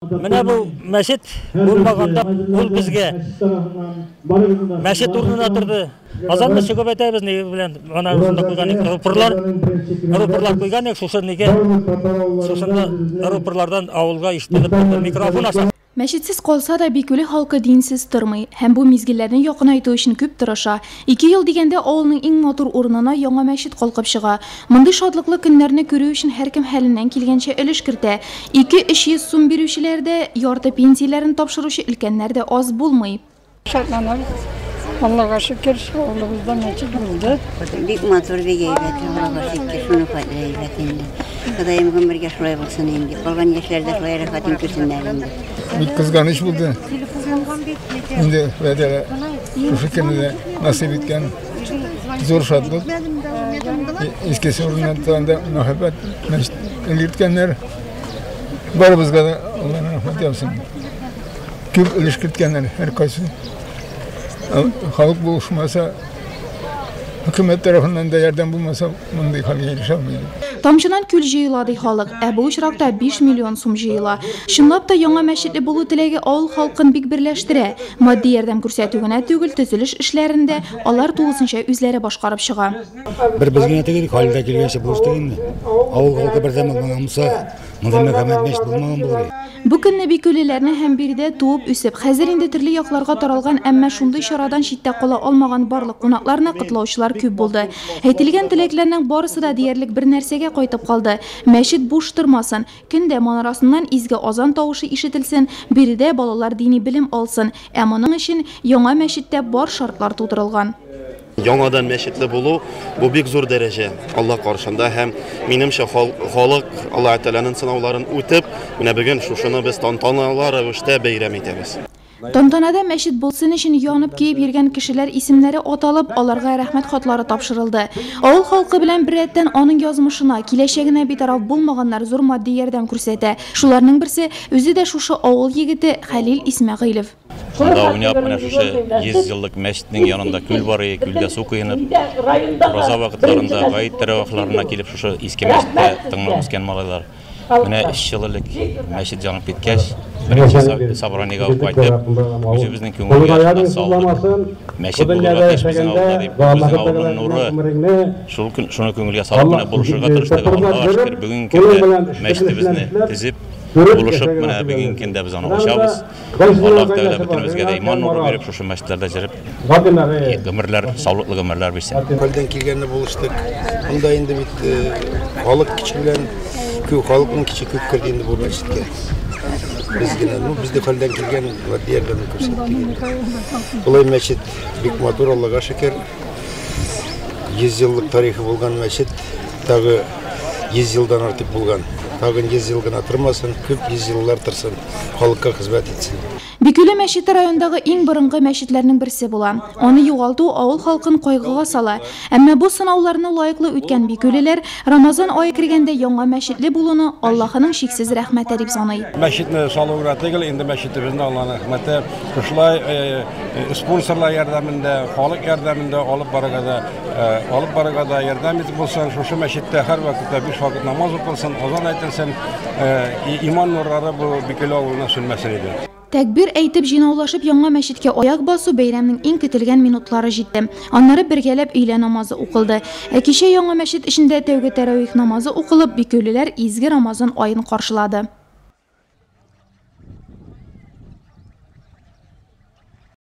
Менә бу мәчет булмаганда ул безгә мәчет урынына торды. Азанны чыгып әйтәбез, ни белән ана шунда куйган рупорлар, рупорлар куйган идек, шушы нигә шушында рупорлардан авылга ишетелеп торды микрофон аша. Мәчетсез калса да, Бикүле халкы динсез тормый һәм бу мизгелләрне якынайту өчен күп тырыша. Ике ел дигәндә авылның иң матур урынына яңа мәчет калкып чыга. Мондый шатлыклы көннәрне күрү өчен һәркем хәленнән килгәнчә өлеш кертә. 2-300 сум бирүчеләр дә, ярты пенсияләрен тапшыручы өлкәннәр дә аз булмый. Шатланабыз. Аллага шөкер, авылыбызда мәчет булды. Бик матур, бик әйбәт, Аллага шөкер, шуны хәтле әйбәт инде. Ходаем гомергә шулай булсын инде. Калган яшьләр дә шулай рәхәтен күрсеннәр инде. Бик кызганыч булды. Инде Ходай шушы көнне дә насыйп иткән зур шатлык. Искесе урыннан торганда мәхәббәт мәчет өлгерткәннәр. Барыбызга да Алланың рәхмәте яусын. Күп өлеш керткәннәр һәркайсы. Халык булышмаса, хөкүмәт тарафыннан да ярдәм булмаса, мондый хәлгә ирешә алмый идек. Тамчыдан күл җыела, ди халык. Ә бу очракта 5 миллион сум җыела. Чынлап та яңа мәчетле булу теләге авыл халкын бик берләштерә. Матди ярдәм күрсәтү генә түгел, төзелеш эшләрен дә алар тулысынча үзләре башкарып чыга. Бер без генә түгел, Халил дә килгәнче булыштык инде. Авыл халкы бердәм булмаган булса, мондый мәрхәмәт мәчет булмаган булыр иде. Бу көнне бикүлеләрне һәм биредә туып-үсеп, хәзер инде төрле якларга таралган, әмма шундый чарадан читтә кала алмаган барлык кунакларны котлаучылар күп булды. Әйтелгән теләкләрнең барысы да диярлек бер нәрсәгә кайтып калды, мәчет буш тормасын, көн дә манарасыннан изге азан тавышы ишетелсен, биредә балалар дини белем алсын. Ә моның өчен яңа мәчеттә бар шартлар тудырылган. Яңадан мәчетле булу бу бик зур дәрәҗә Алла каршында һәм минемчә халык Аллаһ Тәгаләнең сынауларын үтеп, менә бүген шушыны без тантаналы рәвештә бәйрәм итәбез. Тантанада мәчет булсын өчен янып-көеп йөргән кешеләр исемнәре аталып, аларга рәхмәт хатлары тапшырылды. Авыл халкы белән беррәттән аның язмышына, киләчәгенә битараф булмаганнар зур матди ярдәм күрсәтә. Шуларның берсе, үзе дә шушы авыл егете Хәлил Исмәгыйлев. Шунда уйнап, менә шушы 100 еллык мәчетнең янында күл бар иде, күлдә су коенып, ураза вакытларында, гает тәравихларына килеп шушы иске мәчеттә тыңлап үскән малайлар. Менә өч ел элек мәчет янып киткәч, беренче собраниегә үк кайтып, үзебезнең күңелгә шунда салдык. Мәчет булырга тиеш безнең авылда дип, безнең авылның нуры. Шул көн шуны күңелгә салып менә булышырга тырыштык. Аллага шөкер, бүгенге көндә мәчетебезне төзеп, булышып, менә бүгенге көндә без аны ачабыз. Аллаһ Тәгалә бөтенебезгә дә иман нуры биреп, шушы мәчетләрдә җөреп, гомерләр, саулыклы гомерләр бирсен. Хәлдән килгәнне булыштык. Монда инде бит халык көче белән, халыкның көче күп керде инде бу мәчеткә. Без генә, ну, без дә хәлдән килгән матди ярдәмне күрсәттек инде. Болай мәчет бик матур, Аллага шөкер. 100 еллык тарихы булган мәчет, тагы 100 елдан артык булган. Тагын 100 ел гына тормасын, күп 100 еллар торсын, халыкка хезмәт итсен. Бикүле мәчете райондагы иң борынгы мәчетләрнең берсе була. Аны югалту авыл халкын кайгыга сала. Әмма бу сынауларны лаеклы үткән бикүлеләр Рамазан ае кергәндә яңа мәчетле булуны Аллаһының чиксез рәхмәте дип саный. Мәчетне салу гына түгел, инде мәчетебезне Аллаһның рәхмәте шушылай спонсорлар ярдәмендә, халык ярдәмендә алып барырга да, алып барырга да ярдәм итеп булсын. Шушы мәчеттә һәрвакытта биш вакыт намаз укылсын, азан әйтелсен, иман нурлары бу Бикүле авылына сүнмәсен иде. Тәкбир әйтеп, җыйнаулашып яңа мәчеткә аяк басу бәйрәмнең иң көтелгән минутлары җитте. Аннары бергәләп өйлә намазы укылды. Ә кичә яңа мәчет эчендә тәүге тәравих намазы укылып, бикүлеләр изге Рамазан аен каршылады.